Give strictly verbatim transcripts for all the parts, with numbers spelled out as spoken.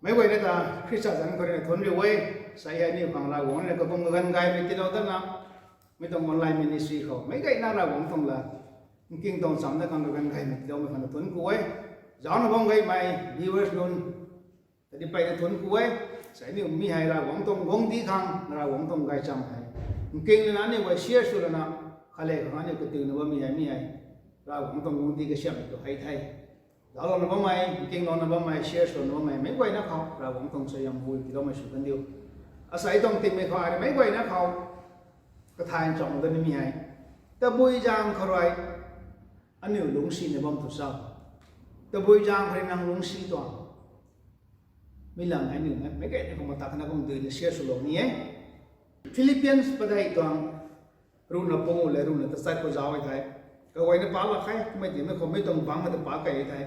Meic guayna ta Khrista zanc khou rui na thuanc riu e. Sa hei aniu khang Ravguangc rui na kakum kaganv gaymei tiilou datna, mi tuang online ministry khou meic guayna Ravguangc tuang la nking tuang chamv na khang kaganv gaymei tiiloumei khang na thuanc ku e. Zaucna bam gaymei viewers nunc ta di peyna thuanc ku e. Sa aniu mi hei Ravguangc tuang guangcdic khang, Ravguangc tuang gaychamv hei nking lana aniu guay share sw lana, khalei khang aniu katiuna bammei hei mi hei Ravguangc tuang guangcdic kasiamhmei tu hei the. Zauclouna bammei, nkinglouna bammei, share swlouna bammei meic guayna khou Ravguangc tuang suaihiam bui tiiloumei sw kan diu. Asei tuang tingmei khou ai rui meic guayna khou kathay ncham dat nimei hei, tabui zaeng khou rui aniu lungcsina bam tu sa? Tabui zaeng khou rui nang lungcsi tuang? Mi lang hei aniu meic guayna khou matak na kum duina share swlou ni e. Philippians padeih tuang ruhna pangu le ruhna tachat khou zauc e the. Kaguayna pa lak khe, kummei tingmei khou mei tuang bangc mei ta pa key the.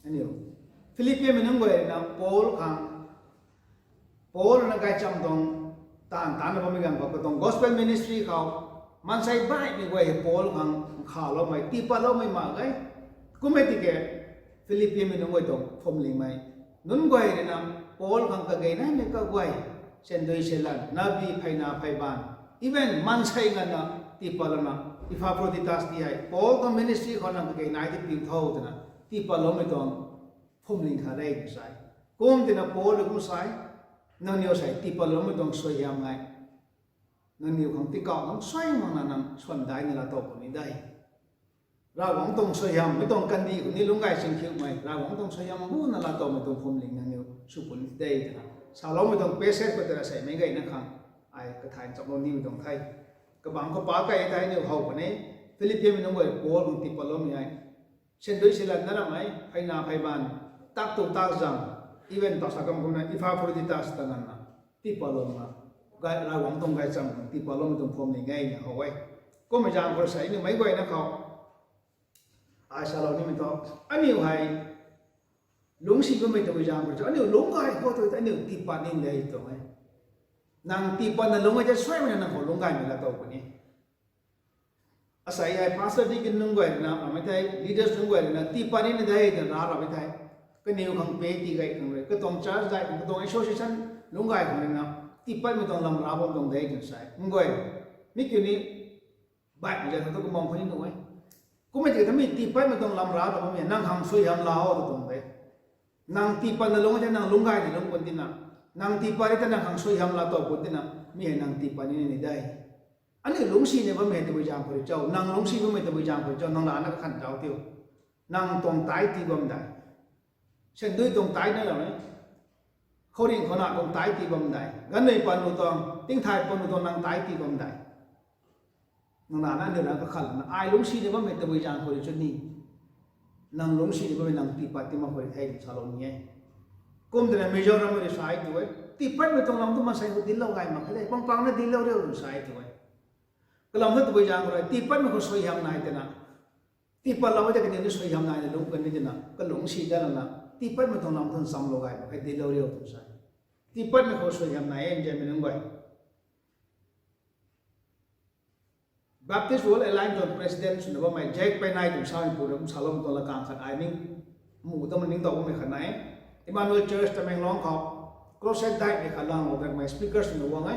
Aniu Philippianmei nunc guay rui na Paul khang, Paul rui na gaychamv tuang taanv taanna bammei ganv khou katuang gospel ministry khou maansei baihmei guay hei Paul khang nkhavloumei, tiipatloumei mak ge. Kummei tiki Philippianmei nunc guay tuang phuamlingmei, nunc guay rui na Paul khang kage naimei kaguay, sandui salan, nabi, pheyna, pheyban, even maansei nganvna tiipatlouna, Epaphroditus ti hei Paul tuang ministry khou nang kage nai ti piu tho twna tiipatloumei tuang phuamling khat re tw sa e. Kum tina Paul rui kum sa e, nangniw sei tiipatloumei tuang suaihiam hei nangniw khang tikauh nunc suai makna nang swan daina laa tow puni de. Ravguangc tuang suaihiam, mi tuang kandih khou ni lungc gay chingkhiumei, Ravguangc tuang suaihiam buna laa towmei tuang phuamling nangniw sw puni de twna saloumei tuang passage khou tei ra sei meic guayna khang ai kathay nchaplou nimei tuang the. Kabangc khou pa key thei aniu how puni, Philippianmei nunc guay Paul khang tiipatloumei hei sandui salan na ramei, pheyna, pheyban, tak tu tak zam, even tau sa kam kumna Epaphroditus ta nganvna tiipatlouna, Ravguangc tuang gaychamv khang tiipatloumei tuang phuamling e na how e. Kummei zaeng khou sei aniu meic guayna khou ai salou nimei thu, aniu hei lungcsi bammei tabui zaeng khou rui aniu lungc gay khou tu aniu tiipat ning de tuang e. Nang tiipatna lungc e tei suaimei na nang khou lungc gaymei laa tow puni. Asei hei pastor, deacon nunc guay rui na ramei thei, leaders nunc guay rui na tiipat nina de twna ra ramei thei, kaniw khang pe tii gay khang rui, katuang church gay khang, katuang association lungc gay khang rui na tiipatmei tuang lam ra bam tuang de twna sa e. Nunc guay, mi kiu ni baihmei zat khou tu kumang khou ni nuh e. Kummei tiki tamei tiipatmei tuang lam ra ta bammei nang khang suaihiam laa o tu tuang de. Nang tiipatna lungc e tei nang lungc gayna lungc pun tina, nang tiipat e tei nang khang suaihiam laa tow pun tina, mi hei nang tiipat nina ni de. Aniu lungcsina bammei tabui zaeng khou rui cho, nang lungcsi bammei tabui zaeng khou rui cho, nang rana kakhan zauc tiu. Nang tuang tithe tii bam dei? Sandui tuang tithe na lou e. Khouringh khouna tuang tithe tii bam dei? Ganvnui panu tuang, tingthay panu tuang nang tithe tii bam dei? Nang rana aniu rana kakhan lana ai lungcsina bammei tabui zaeng khou rui cho ni, nang lungcsina bammei nang tiipat ti mak khou rui the twna salou ni e. Kum tina Mizoram rui sa e tu e, tiipatmei tuang lam tu maansei khou dinclou gay mak khe de, pangpangna dinclou riu twna sa e tu e. Kalam thu tabui zaeng khou rui tiipatmei khou suaihiam nai tina, tiipatlou e tei kaniw ni suaihiam naina lungc kan ni tina kalungcsi dat lana, tiipatmei tuang lam thu nchamlou gay mak khe, dinclou riu twna sa e. Tiipatmei khou suaihiam nai e, nzianmei nunc guay. Baptist World Alliance tuang president swna bammei Jack Peinai tuang samei pu rui kum saloumei tuang lakang khat ai ning mu ta ma ningtow bammei khat nai e. Emmanuel Church Tamenglong khou crusade daihmei khat langlou kanmei speaker swna guang e.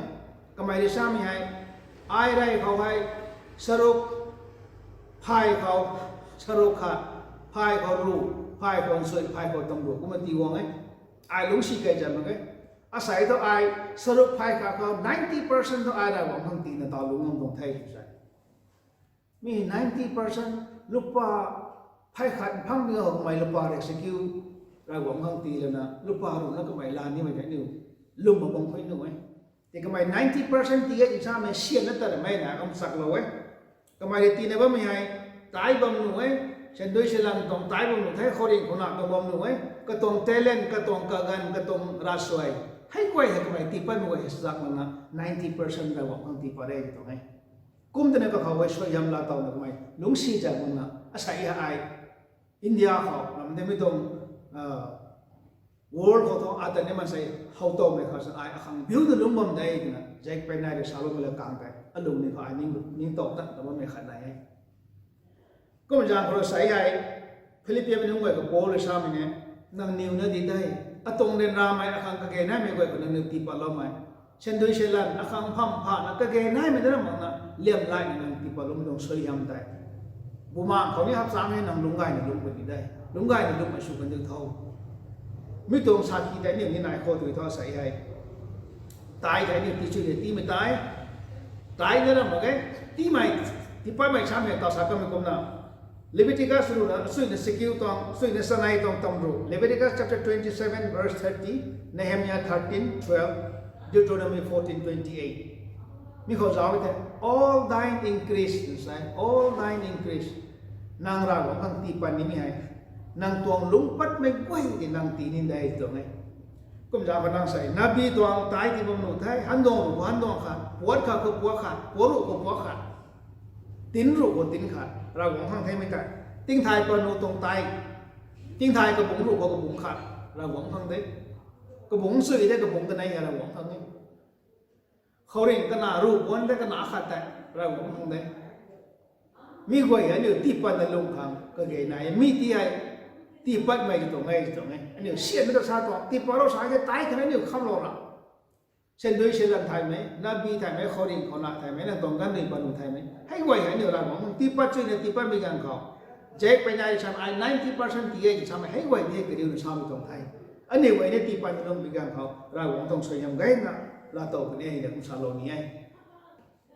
Kamei rui samei hei, ai rey khou hei saruk phay khou, saruk khat, phay khou ruh, phay khou nsui, phay khou tamruh kumna tii guang e. Ai lungcsi key zat mak ge. Asei thu ai saruk phay khat khou ninety percent thu ai Ravguangc khang tiina taw lungc ngam tuang the tw sa e. Mi ninety percent, lupa phay khat phang mi hou kamei lupa rek sa kiu, Ravguangc khang tii lana lupa ruhna kamei laa nimei tei aniu lwm mak bam khuay nuh e. Tei kamei ninety percent tii e twna samei syan na ta ramei na kam chaklou e. Kamei rui tiina bammei hei tithe bam nuh e, sandui salan tuang tithe bam nuh the, khouringh khouna tuang bam nuh e, katuang talent, katuang kaganv, katuang ravsuai, hei guay hei kamei tiipatmei guay hei sazak lana ninety percent Ravguangc khang tiipat e tuang e. Kum tina kakhou hei suaihiam laa towna kamei lungcsi zat makna asei hei ai India khou ram de mi tuang, world khou thu ata ni maansei how towmei khou sa ai akhang biuna lungc bam de twna Jack Peinai rui saloumei lakang tei alung ni khou ai ning, ningtow tat ta bammei khat nai e. Kum zaeng khou rui sei hei Philippianmei nunc guay khou Paul rui samei ne, nangniw na di tei Atuang ryanramei akhang kage naimei guay khou nangniw tiipatloumei, sandui salan akhang pham phana kage naimei na ram makna liamlaina nang tiipatloumei tuang suaihiam tei, bumaeng khou ni hapchang ni nang lungc gayna lungc puni de. Lungc gayna lungcmei sw kan diu tho. Mi tuang sakhi tei aniu ni nai khou tui tho sa hei. Tai tei aniu tichuina tiimei tai, tai na ram mak ge, tiimei, tiipatmei samei taw sa kamei kumna, Leviticus ruhna suina sikiu tuang, suina sanei tuang tam ruh, Leviticus chapter twenty-seven verse thirty, Nehemiah thirteen twelve, Deuteronomy fourteen twenty-eight. Mi khou zauc the, all thine increase, tw sa, all thine increase. Nang Ravguangc khang tiipat nimei hei, nang tuang lungc patmei guay tei nang tii ni de tuang e. Kumza khou nang sa, nabi tuang tai tii bam nuh the, handuang ruh khou handuang khat, puat khat khou puat khat, puat ruh khou puat khat, tin ruh khou tin khat, Ravguangc khang themei tei. Tingthai panu tuang tai, tingthai kabungc ruh khou kabungc khat, Ravguangc khang de. Kabungc sui de, kabungc kanei hei Ravguangc khang e. Khouringh kana ruh puan de, kana khat tei Ravguangc khang de. Mi guay aniu tiipatna lungc khang kage nai e. Mi ti hei tiipatmei tuang e, tuang e. Aniu sianmei ta sa tuang, tiipatlou sa ke tai khatna aniu khamlou ra. Sandui salan thaymei, nabi thaymei, khouringh khou na thaymei, nang tuang ganv rui panu thaymei, hei guay hei aniu Ravguangc khang tiipat chuina tiipatmei ganv khou, zek pei nai sam ai ninety percent tii e samei hei guay ni kariuna samei tuang the. Aniu guay ni tiipatna lungcmei ganv khou Ravguangc tuang suaihiam gayna laatow puni e na kum salou ni e.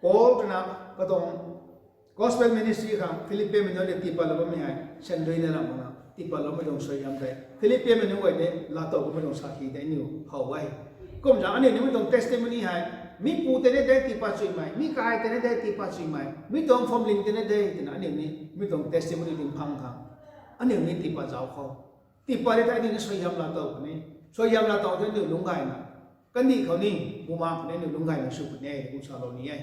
Paul twna katuang gospel ministry khang Philippianmei nunc le tiipatloumei hei sandui na ram makna tiipatloumei tuang suaihiam tei Philippianmei nunc guay ni laatow kamei tuang sakhi tei aniu how e. Kumza aniu nimei tuang testimony hei, mi pu tei ni de tiipat chuimei, mi kai tei ni de tiipat chuimei, mi tuang family tei ni de twna aniu ni mi tuang testimony ding phang khang aniu ni tiipat zauc khou, tiipat ri tei aniu ni suaihiam laatow puni. Suaihiam laatow tei aniu lungc gayna, kandih khou ni, bumaeng khou ni aniu lungc gayna sw puni e kum salou ni e.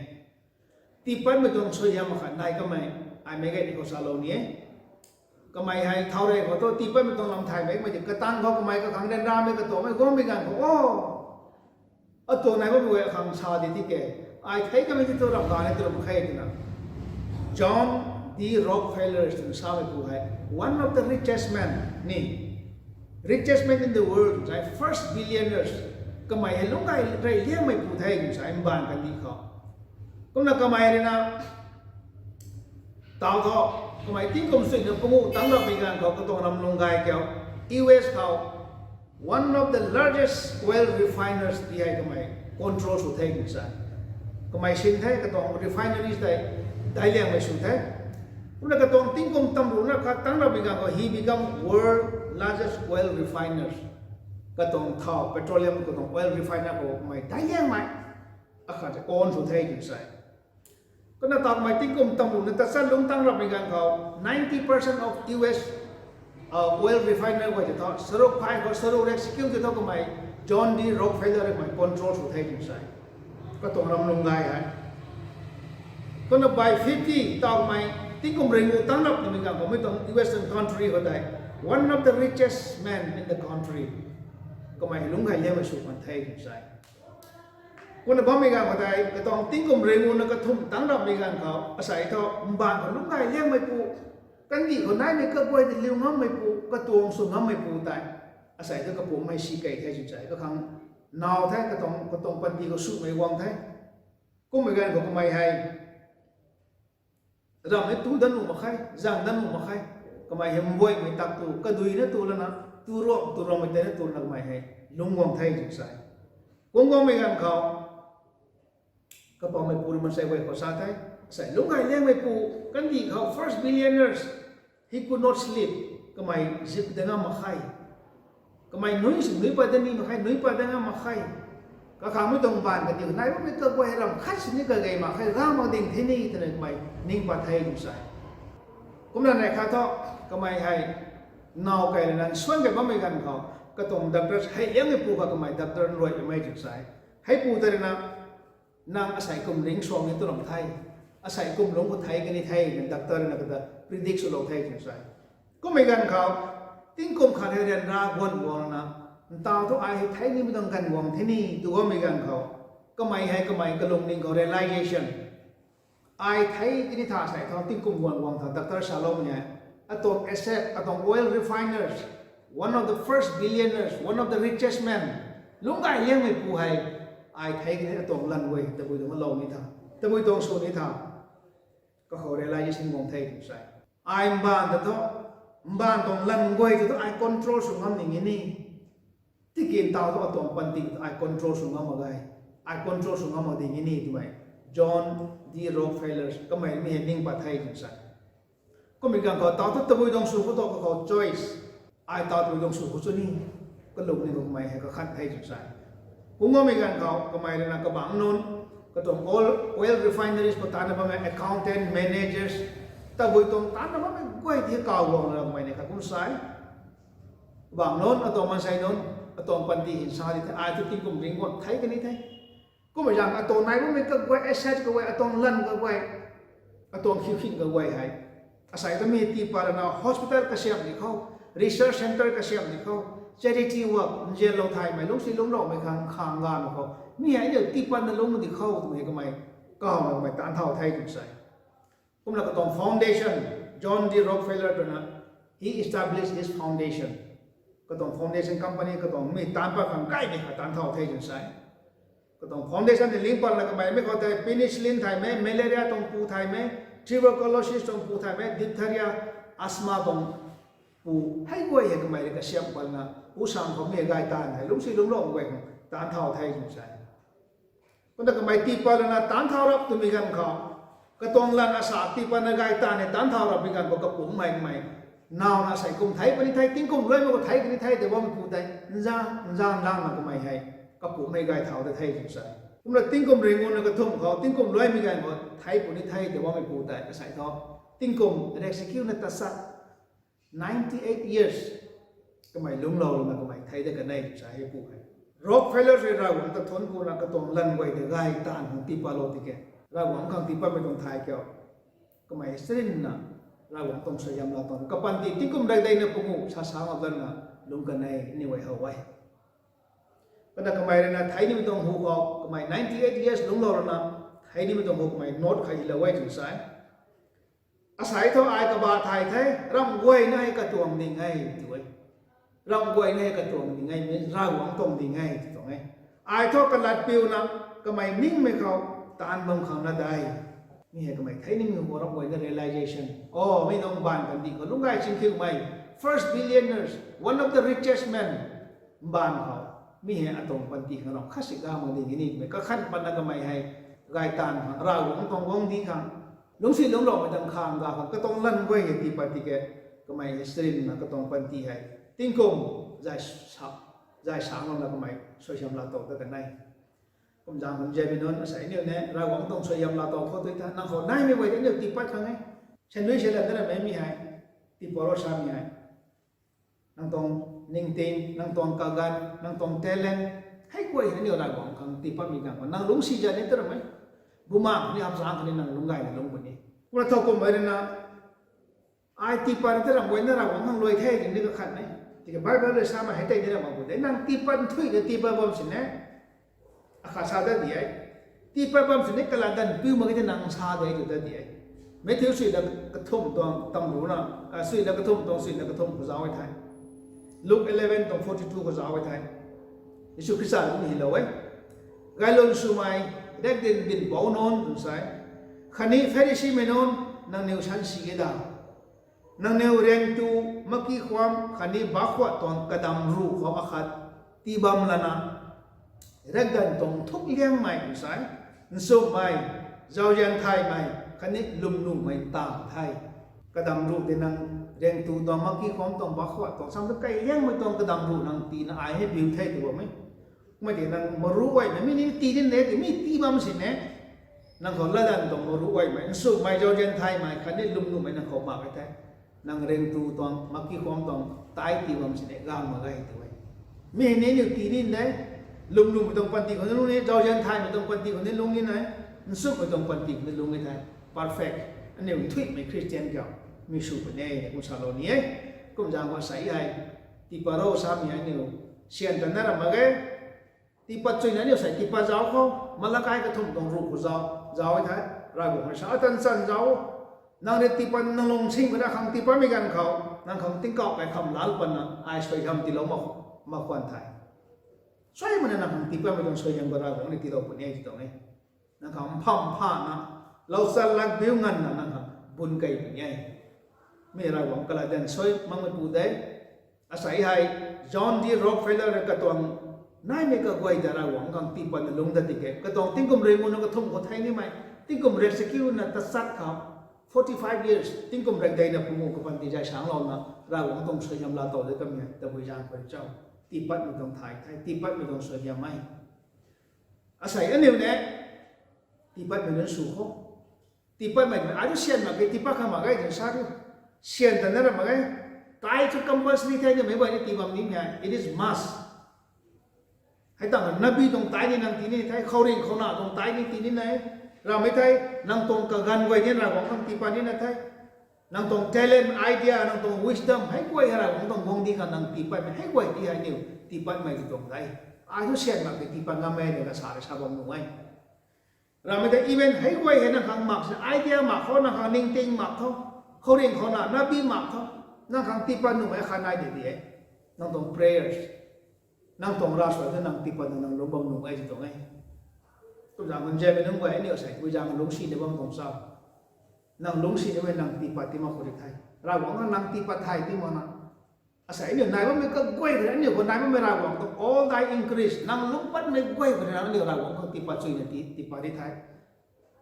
Tiipatmei tuang suaihiam akhat nai kamei, ai meic gay ni khou salou ni e. Kamei hei thau rey khou thu tiipatmei tuang lam thay mei, kamei ti katang khou kamei kakhang ryanramei katuakmei guangmei ganv khou o, atuang nai bammei guay akhang sa di ti ke, ai thei kamei ti tu ram ga ni tu ram khe twna, John D Rockefeller twna samei pu hei, one of the richest man ni, richest man in the world, zai first billionaires, kamei hei lungc gay rey liangmei pu the twna sa mbaanv kandih khou. Kumna kamei rui na, taw thu, kamei tingkum suina panguh tangc rapmei ganv khou katuang ram lung gay kiu, U S khou one of the largest oil refiners ti hei kamei control sw the twna sa. Kamei sin the, katuang refineries tei daic liangmei sw the. Kumna katuang tingkum tamruhna khat tangc rapmei ganv khou he become world largest oil refiners. Katuang thau, petroleum, katuang oil refiner khou kamei daic liangmei akhat own sw the twna sa. Kumna taw kamei tingkum tamruhna tachat lungc tangc rapmei ganv khou ninety percent of U S oil refiner guay tei thu, saruk phay khou saruk rek sikiu tei thu kamei John D Rockefeller kamei control sw the twna sa. Katuang ram lung gay hei. Kumna by fifty taw kamei tingkum ringu tangc rap nimei ganv khou mi tuang Western country khou tei one of the richest men in the country, kamei lungc gay liangmei sw kan the twna sa. Kumna bammei ganv khou tei katuang tingkum ringuna kathumh tangc rapmei ganv khou asei thu mbaanv khou lungc gay liangmei pu, kandih khou naimei kaguay tei liu ngammei pu, katuang sw ngammei pu tei, asei thu kapumei si kei the twna sa, kakhang naw the, katuang, katuang panty khou swmei guang the. Kummei ganv khou kamei hei ram ni tu dat nuh mak khe, zang dat nuh mak khe. Kamei hei mbuaimei tak tu, kaduina tu lana, tu ruam, tu ruammei tei na tu lana kamei hei lungc guang the twna sa. Kum guangmei ganv khou, kapoumeipui rui maansei guay khou sa the, asei lungc gay liangmei pu, kandih khou first billionaires, he could not sleep, kamei zip dat ngam mak khe. Kamei nui sw nui pat dat ni mak khe, nui pat dat ngam mak khe. Kakhang mi tuang mbaanv kandih khou nai bammei kaguay ram khat sini kagay mak khe, gay mak ding the ni twna kamei ning pat the twna sa. Kumna neih khat thu, kamei hei naw kei lana nsuan kei bammei ganv khou, katuang doctor hei liangmei pu kha kamei doctor nruai bammei twna sa. Hei pu tei rui na, nang asei kum ringcsuang ni tu ram the, asei kum lungc khou thei kani the twna doctor na kata predict swlou the twna sa. Kummei ganv khou, tingkum khat hei ryanra guan guangna, ntaw thu ai hei thei nimei tuang ganv guang the ni tu guangmei ganv khou, kamei hei kamei kalungning khou realization, ai thei kani tha sei thu tingkum guan guang tha doctor saloumei hei, atuang asset, atuang oil refiners, One of the first billionaires, one of the richest men, lungc gay liangmei pu hei, ai thei kani atuang lan guay tabui tuang alou ni tha, tabui tuang sw ni tha, kakhou realization guang the tw sa. Ai mbaanv ta thu, mbaanv tuang lan guay ta thu ai control sw ngam ning ni. Tiki ntaw thu atuang panty ta ai control sw ngam mak ge, ai control sw ngam mak ding ni twmei John D Rockefeller kamei mi hei ning pat the tw sa. Kummei ganv khou taw thu tabui tuang sw khou thu kakhou choice, ai taw tabui tuang sw khou chu ni, kalum ni kamei hei kakhan the tw sa. Kum ngammei ganv khou kamei rui na kabangc nunc, katuang oil, oil refineries khou taanna bammei accountant, managers, tabui tuang taanna bammei guay ti kaw guang na kamei ni khat kum sa. Kabangc nunc, atuang maansei nunc, atuang panty hin sa di the, ai thu tingkum ringc guang thei kani the. Kummei zaeng atuang nai bammei kaguay, asset kaguay, atuang lan kaguay, atuang khiu khing kaguay hei, asei ta mi tii pat lana hospital kasiamh di khou, research centre kasiamh di khou, charity work nzianlou thaymei, lungcsi lungcloumei khang khang ganv khou mi hei aniu tii patna lungc di khou twmei kamei, kawna kamei taanc thau the tw sa. Kumna katuang foundation, John D Rockefeller twna, he established this foundation. Katuang foundation company, katuang mi taanc pat khang kaimei kha taanc thau the tw sa. Katuang foundation ni ling pat lana kamei mi khou tei penicillin thaymei, malaria tuang pu thaymei, tuberculosis tuang pu thaymei, diphtheria, asthma tuang pu, hei guay hei kamei rui kasiamh pat lana, pu sang khou mi gay taanv hei lungcsi lungclou guay khang taanc thau the tw sa. Kumna kamei tii pat lana taanc thau rap twmei ganv khou, katuang lan asa tii patna gay taanv hei taanc thau rapmei ganv khou kapumc hei kamei, nawna asei kum thei puni thei, tingkum luaimei khou thei puni thei tw bammei pu tei, nzang nzang langna kamei hei kapumc hei gay thau ta the tw sa. Kumna tingkum ringc guangna kathumh khou, tingkum luaimei ganv khou thei puni thei tw bammei pu tei asei thu, tingkum rek si kiuna tat sa, ninety eight years kamei lungclou lana kamei thei dat kan e tw sa hei pu hei. Rockefeller rui Ravguangc ta thuanc kuna katuang lan guay tei gay taanv khang tii patlou tiki, Ravguangc khang tii patmei tuang thay kiu, kamei charynna Ravguangc tuang suaihiam laa tuang kapanty tingkum rey deina pungu sa sa ngam lana lungc kan e, aniu guay how e. Kumna kamei rui na thei nimei tuang hu khou, kamei ninety eight years lungclou lana, thei nimei tuang hu kamei note khat hilou e tw sa. Asei thu ai kabah thay the, ramh guayna hei katuang ding e tw e. Ramh guayna hei katuang ding e, means Ravguangc tuang ding e tw tuang e. Ai thu kalat piuna, kamei ningmei khou taanv bam khang na dai. Mi hei kamei thei nimei hu khou ramh guayna realization. O, mi nunc mbaanv kandih khou lungc gay chingkhiumei, first billionaires, one of the richest men, mbaanv khou, mi hei atuang panty khang ram khat si ga mak ding ni twmei kakhan patna kamei hei, gay taanv khang, Ravguangc tuang guangcdic khang, lungcsi lungcloumei tang khang ga khang, katuang lan guay hei tii pat tiki, kamei hei charynna katuang panty hei tingkum zay sa, zay sanglouna kamei suaihiam laa tow ta kan e. Kum zaeng khou nzianmei nunc, asei aniu ni Ravguangc tuang suaihiam laa tow khou tu tha, nang khou naimei guay tei aniu tii pat khang e. Sandui se la ta ramei mi hei, tii pat ro samei hei, nang tuang ningting, nang tuang kaganv, nang tuang talent, hei guay hei aniu Ravguangc khang tii patmei ganv khou nang lungcsi zat ni ta ramei, bumaengh ni hapchang khatni nang lungc gayna lungc puni. Kumna thowkumhmei rui na, ai tii pat ta ramh guayna Ravguangc khang luai the twna ni kakhan e. Tiki Bible rui samei hei tei ni ramh mak pu de, nang tii pat nthuihna tii pat bam sini, akhat sa ta di e. Tii pat bam sini kalat danv piu mak ge tei nang sa de tw ta di e. Matthew sui la kathumh tuang tam ruhna, sui la kathumh tuang sui la kathumh khou zauc e the. Luke eleven tuang forty two khou zauc e the. Jisu Khrista rui ni hilou e. Gaylwn swmei, riakdanv dinhpouc nunc tw sa e, khatni Pharisimei nunc, nangniw sansi e da. Nangniw riangtu, maki khwam khatni bahkhuat tuang kadam ruh khou akhat tii bam lana, riakdanv tuang nthuk liangmei tw sa e, nchumhmei, zauzian thaymei khatni lwmnuhmei ta the. Kadam ruh tei nang riangtu tuang, maki khwam tuang, bahkhuat tuang, sam ta kai liangmei tuang kadam ruh nang tiina ai hei biu the tw bam e. Kumna tei nang maruh guaymei, mi ni tii din de, tei mi tii bam sini, nang khou latdanv tuang maruh guaymei, nchumhmei, zauzian thaymei khatni lwmnuhmei nang khou mak e the. Nang riangtu tuang, maki khwam tuang, tai tii bam sini gang mak ge tw e. Mi hei ni aniu tii ni de, lwmnuhmei tuang panty khou ni lungc ni, zauzian thaymei tuang panty khou ni lungc ni nai, nchumhmei tuang panty khou ni lungc ni the. Perfect, aniu nthuihmei Christian kiu, mi sw puni e, kum salou ni e. Kum zaeng khou asei hei, tii pat ro samei aniu syan ta na ramh mak ge. Tii pat chuina aniu sei tii pat zauc khou, Malakai kathumh tuang ruh khou zauc, zauc e the, Ravguangc rui sa, atan chan zauc, nang rui tii pat, nang lungcsing khou na khang tii patmei ganv khou, Nang khang tingkauh kai kham lal patna ai suaihiam tiilou mak, mak khwan the. Suai mana nang khang tiipatmei tuang suaihiam khou Ravguangc ni tiilou puni e ti tuang e. Nang khang mpham phana, lou chalak biu nganvna nang khang bun kei puni e. Mi Ravguangc kalat dan suai makmei pu de. Asei hei John D Rockefeller katuang naimei kaguay ta Ravguangc khang tiipatna lungc dat tiki, katuang tingkum rui ngunc na kathumh khou thei nimei, tingkum rek sa kiuna tachat khou, forty-five years, tingkum rek deina pungu kapan ti zay sangclouna Ravguangc tuang suaihiam laatow de kamei tabui zaeng khou cho. Tiipatmei tuang thay the, tiipatmei tuang suaihiam e. Asei aniu ne, tiipatmei nunc sw khou. Tiipatmei ai tu syan mak ge, tiipat kha mak ge twna sa riu. Syan ta na ra mak ge. Kai tu compulsory the nimei guay ni tii bam ni e, it is must. Hei tangv nabi tuang tai ni nang tii ni the, khouringh khouna tuang tai ni tii ni e. Ramei the, nang tuang kaganv guay ni Ravguangc khang tiipat nina the. Nang tuang talent, idea, nang tuang wisdom, hei guay hei Ravguangc tuang guangcdic khang nang tiipatmei, hei guay ti hei niw tiipatmei ti tuang de. Ai thu syan mak tei tiipat ngam e na kasa rui sa bam nuh e. Ramei ta even hei guay hei nang khang mak si idea mak khou, nang khang ningting mak tho, khouringh khouna nabi mak tho, nang khang tiipat nuhmei kha nai de di e. Nang tuang prayers, nang tuang ravsuai thu nang tiipat nang lungc bam nuh e ti tuang e. Kumzaeng nunc zaeng nunc guay aniu asei tabui zaeng lungcsi ni bam tuang cho. Nang lungcsi nimei nang tiipat ti mak khou ri the. Ravguangc khang nang tiipat thay ti makna, asei aniu nai bammei kaguay khou aniu khou nai bammei Ravguangc tuang all thy increase, nang lungc patmei guay khou nang aniu Ravguangc khang tiipat chuyna ti tiipat ri the.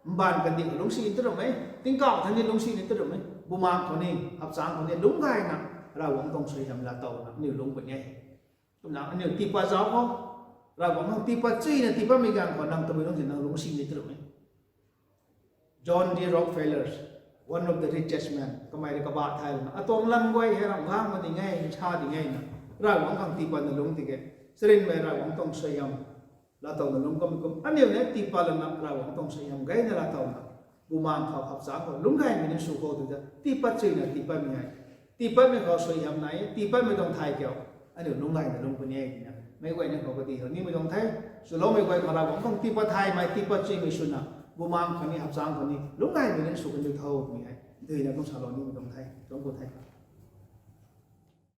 Mbaanv kandih khou lungcsi ni tu ramei, tingkauh thei ni lungcsi ni tu ramei, bumaengc khou ni, hapchangc khou ni lungc gayna Ravguangc tuang suaihiam laatowna aniu lungc puni e. Kumna aniu tiipat zauc khou, Ravguangc khang tiipat chuyna tiipatmei ganv khou nang tabui lungc si nang lungcsi ni tu ramei. John D Rockefeller, one of the richest man, kamei rui kabah thay lana atuang lam guay hei ramh gangna ding e, sa ding e na, Ravguangc khang tiipatna lungc tiki, charynmei Ravguangc tuang suaihiam laatowna lungc kummei kum aniu ni tiipat lana Ravguangc tuang suaihiam gayna laatowna, bumaengc khou, hapchangc khou lungc gaymei ni sw khou tu ta tiipat chuyna tiipatmei hei, tiipatmei khou suaihiam nai e, tiipatmei tuang thay kiu, aniu lungc gayna lungc puni e tina meic guayna khou kadi khou nimei tuang the. Swloumei guay khou Ravguangc khang tiipat thaymei, tiipat chuymei swna, bumaengc khou ni, hapchangc khou ni lungc gaymei ni sw kan di tho twmei hei duina kum salou nimei tuang the, tuang ku the.